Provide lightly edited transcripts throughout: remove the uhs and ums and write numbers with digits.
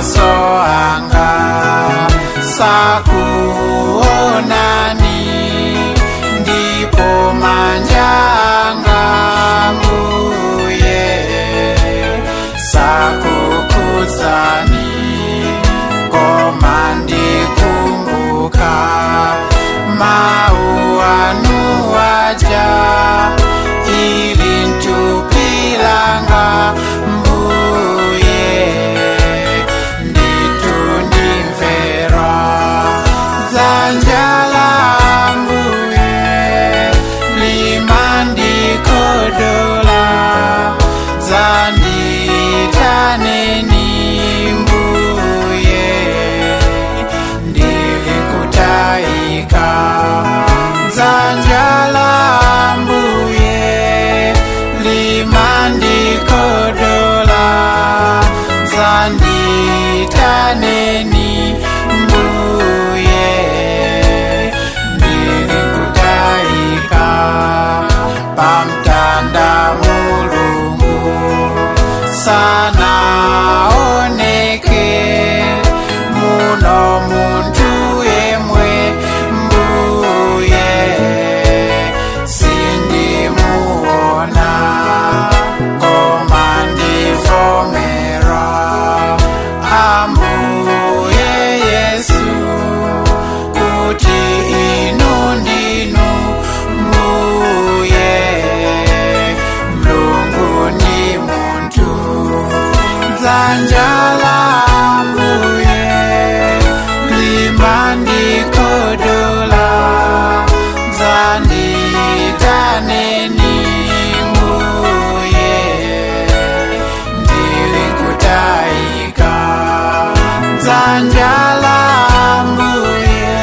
Maso anga sakuonani, ndipo manja anga, Mbuye, sakukhudzani, koma ndikumbuka mau anu aja, ili nthupi langa, Mbuye, ndithu ndimvera. Dzanja la Mbuye limandikodola, dzandiitaneni, Mbuye, ndilikutayika. Dzanja la Mbuye limandikodola, dzandiitaneni, Mbuye, ndilikutayika. Pamtanda Mulungu sanaoneke, muno munthu yemwe, Mbuye, sindimuona, koma ndivomera, Ambuye Yesu, kuti inu ndinu Mbuye, Mlungu ndi munthu. Dzanja la Mbuye limandikodola, dzandiitaneni, Mbuye, ndilikutayika. Dzanja la Mbuye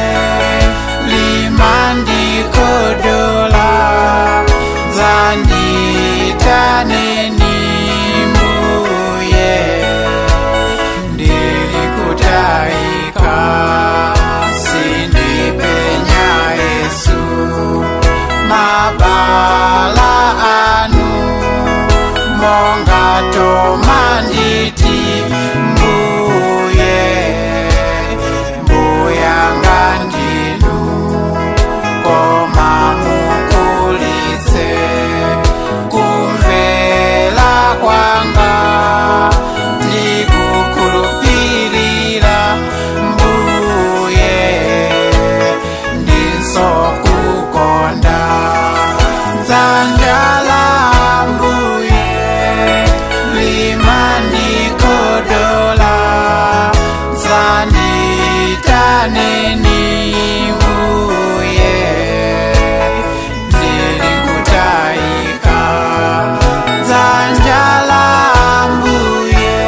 limandikodola, dzandiitaneni, Mbuye, ndilikutayika. Sindipenya Yesu mabala anu, monga tomanditi Mbuye, Mbuyanga ndinu, koma mukulitse kumvela kwanga ndikukhulupirira, Mbuye, ndinsokukonda. Dzanja la Mbuye limandikodola, dzandiitaneni, Mbuye, ndilikutayika. Dzanja la Mbuye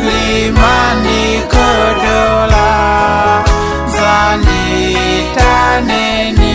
limandikodola, dzandiitaneni.